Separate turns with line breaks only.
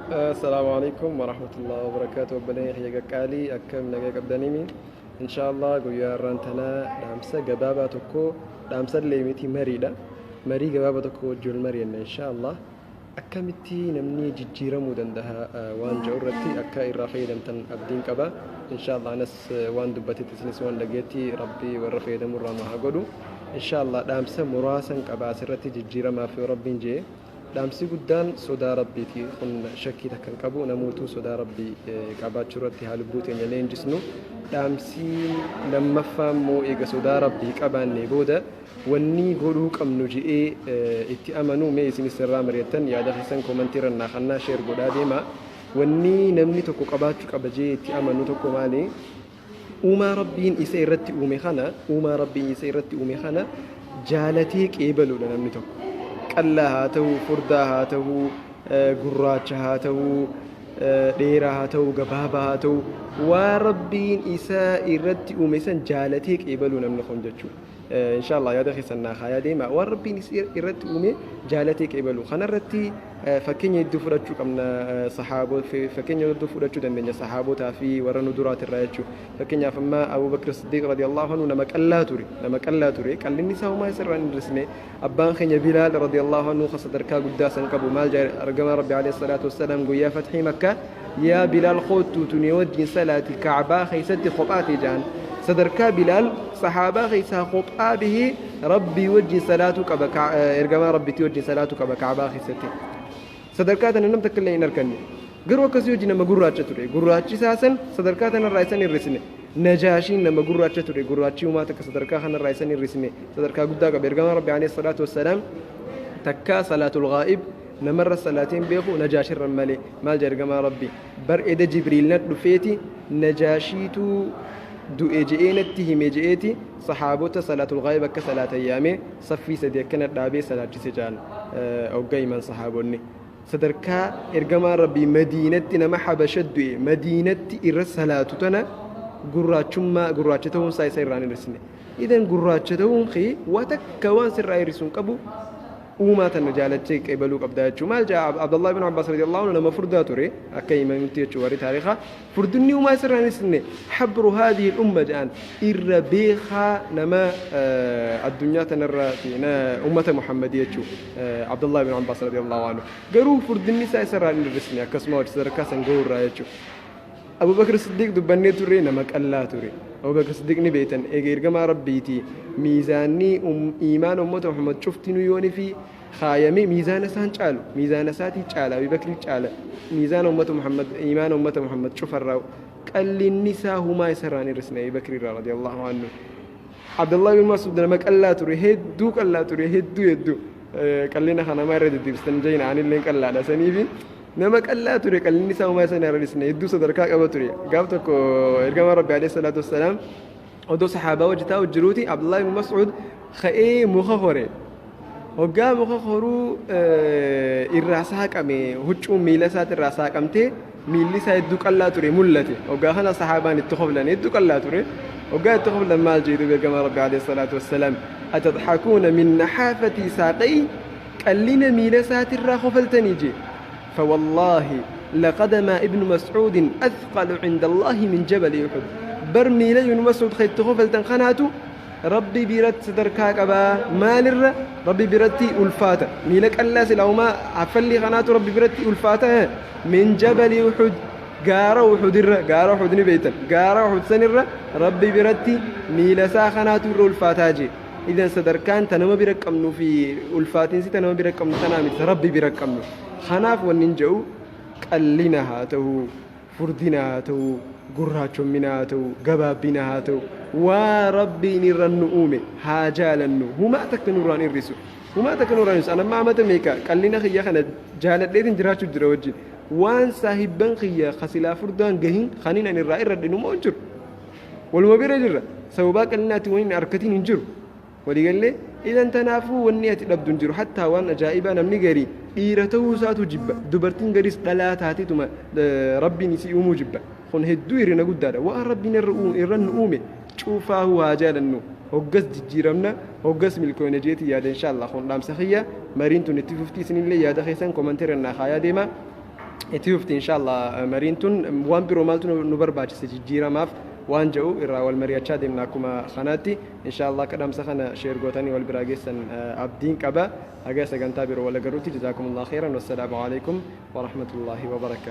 Assalaamu alaikum warahmatullahi wabarakaatu. Obboleen kiyya qaqqaalii, akkam nagaa qabdanimi? Inshaallah, guyyaa har'aan tanaa dhaamsa gabaabaa tokko, dhaamsallee miti, mariidha, marii gabaabaa tokko wajjin wal mari'anna inshaallah. Akkamitti namni jijjiiramuu danda'a waan jedhu irratti akka irraa fayyadamtan abdiin qaba inshaallah. Anas waan dubbatetti, isinis waan dhageetti, Rabbii warra fayyadamuu irraa nu haa godhu inshaallah. Dhaamsa muraasan qaba asirratti jijjiiramaaf yoo Rabbiin jee. Dhaamsi guddaan sodaa Rabbiiti. Kun shakkii takka hin qabu. Namuutuu sodaa Rabbii qabaachuu irratti haa lubbuu teenya leenjisnu. Dhaamsi lammaffaa immoo, eega sodaa Rabbii qabaannee booda wanni godhuu qabnu je'ee itti amanu, mee isinis irraa mari'attan, yaada keessan koomantii irra naa kannaa, share godhaa deema. Wanni namni tokko qabaachuu qaba je'ee itti amanu tokko maali? Uumaa Rabbiin isa irratti uume kana, uumaa Rabbiin isa irratti uume kana jaalatee qeebaluudha namni tokko. Qallaa haa ta'u, furdaa haa ta'u, gurraacha haa ta'u, dheeraa haa ta'u, gabaabaa haa ta'u, waa Rabbiin isa irratti uume san jaalatee qeebaluu namni kun jechuudha. Inshaallah, yaada keessan naa kaayaa deema. Waan Rabbiin isa irratti uume jaalatee qeebalu. Kanarratti fakkeenya hedduu fudhachuu qabna, fakkeenya hedduu fudhachuu dandeenya sahaabotaa fi warra nu duraatirraa jechuudha. Fakkeenyaaf amma Abu Bakr Siddiq radiyallahu anhu nama qallaa ture, nama qallaa ture. Qallinni isaa homaa isarraa hin hir'isne. Abbaan keenya Bilaal radiyallahu anhu ka sadarkaa guddaa san qabu maal jedhe? Ergamaa Rabbi alayhi salaatu wassalaam guyyaa fathii Makkaa, "Yaa Bilaal, koottuu tuni wajjin salaati Ka'baa keessatti kophaate," jedhan. Sadarkaa Bilaal sahaabaa keessaa kophaa bahee Rabbii wajjin salaatuu qaba, ergamaa Rabbiitii wajjin salaatuu qaba Ka'baa keessatti. Sadarkaa tana nam takka illee hin arganne. Garuu akkasii hojii nama gurraacha ture. Gurraachi isaa san sadarkaa tanarraa isan hir'isne. Najaashiin nama gurraacha ture. Gurraachi uumaa takka sadarkaa kanarraa isan hir'isne. Sadarkaa guddaa qaba. Ergamaa Rabbi alayhi salaatu wassalaam takkaa salaatul ghaa'ib namarra salaateen beeku Najaashirra malee. Maal jedha ergamaa Rabbi? "Bar eda Jibriil na dhufeeti Najaashiitu du'e je'ee natti hime," je'eeti sahaabota salaatul ghaa'ib akka salaatan yaamee saffii sadii akkana dhaabee salaachise jaan hogga himan sahaabonni. Sadarkaa ergamaan Rabbii Madiinatti nama Habasha du'e Madiinatti irra salaatu tana gurraachummaa, gurraacha ta'uun isaa isa irraan hir'isne. Idan gurraacha ta'uun kee waa takka waan sirraa hir'isu hin qabu. Uumaa tana jaalachee qeebaluu qabda jechuudha. Maal jaa Abdullah ibn Abbas radiyallahu anhu? Nama furdaa ture akka himamutti jechuudha warri taarikaa. Furdinni uumaa isirraa hin hir'isne. Habru haadhihi umma jedhan, irra beekaa nama addunyaa tanarra ummata Muhammadii jechuudha. Abdullah ibn Abbas radiyallahu anhu. Garuu furdinni isaa isarraa hin hir'isne akkasuma hojii sadarkaa san gahuu irraa jechuudha. Abu Bakr Siddiq dubbannee turre, nama qallaa ture. Abu Bakr Siddiq ni beektan, eega ergamaa Rabbiiti. Miizaanni iimaana ummata Muhammad cuftinuu yooni fi kaayame miizaana isaan caalu. Miizaana isaatii caala, Abu Bakri caala. Miizaana ummata Muhammad, iimaana ummata Muhammad cufarraa qallinni isaa humaa isarraa hin hir'isne Abu Bakri irraa radiyallahu anhu. Abdullah bin Mas'ud nama qallaa ture, hedduu qallaa ture, hedduu hedduu. Qallina kana namaa irra deddeebistan jayina, anillee qallaadha saniifi. Nama qallaa ture, qallinni isaa homaa isaan hir'isne, hedduu sadarkaa qaba ture. Gaaf tokko ergamaa Rabbi alayhi salaatu wassalaam odoo sahaabaa wajji taa'u jiruuti Abdullahi ibn Mas'ud ka'ee muka hore. Hoggaa muka horuu irraa saaqame, huccuun miila isaati irraa saaqamtee miilli isaa hedduu qallaa ture mul'ate. Hoggaa kana sahaabaan itti koflan, hedduu qallaa ture. Hoggaa itti koflan maal jedhu ergamaa Rabbi alayhi salaatu wassalaam? "Atadhakuuna min naxaafati saaqai?" Qallina miila isaatirraa kofaltanii jee. "فوالله لقدم ابن مسعود أثقل عند الله من جبل أحد." بر ميلا ابن مسعود خيت خفلتن خناتو ربي biratti sadarkaa qabaa maalirra Rabbi biratti ulfaata. Miila qallaa silaahumaa affalli kanaatu Rabbi biratti ulfaata من جبل أحد, gaara Uxudirra. Gaara Uxud ni beeytan, gaara Uxud sanirra Rabbi biratti miila isaa kanaatu irra ulfaataa jee. Idan sadarkaan ta nama bira qabnu fi ulfaatinsi ta nama bira qabnu tanaa miti, Rabbi bira qabnu. Kanaaf wanni hin jedhu, qallina haa ta'u, furdina haa ta'u, gurraachommina haa ta'u, gabaabbina haa ta'u, waa Rabbiin irra nu uume haa jaalannu. Humaa takka nurraan hir'isu, humaa takka nurraan hir'isu. Anamma amata meeqa qallina kiyya kana jaaladheetin jiraachuu jira wajjin. Waan saahibban kiyya kasilaa furdaan gahin kanin ani irraa irradhe numa hin jiru. Waluma bira jirra, sababaa qallinaati wani hin arkatiin hin jiru waliigallee. Idan tanaafuu wanni ati dhabdu hin jiru. Hattaa waan ajaa'ibaa, namni garii dhiira ta'uu isaatu jibba, dubartiin garis dhalaa taateetuma Rabbiin isii uumuu jibba. Kun hedduu hir'ina guddaadha. Waan Rabbiin irra nu uume cuufaahu haa jaalannu. Hoggas jijjiiramna, hoggas milkoone jeeti yaada inshaallah. Kun dhaamsa kiyya. Mariin tun itti fuftii, isinillee yaada keessan komantii irra naa kaayaa deema. Itti fufti inshallah mariin tun. Waan biroo maaltu nu barbaachise jijjiiramaaf waan jedhu irraa wal mari'achaa deemna. Akkuma kanaatti inshallah akka dhaamsa kana share gootanii wal biraa geessan abdiin qaba. Haga sagantaa biroo wal agarruutti, jazaakumullah khairan, wassalaamu alaikum warahmatullahi wabarakaatu.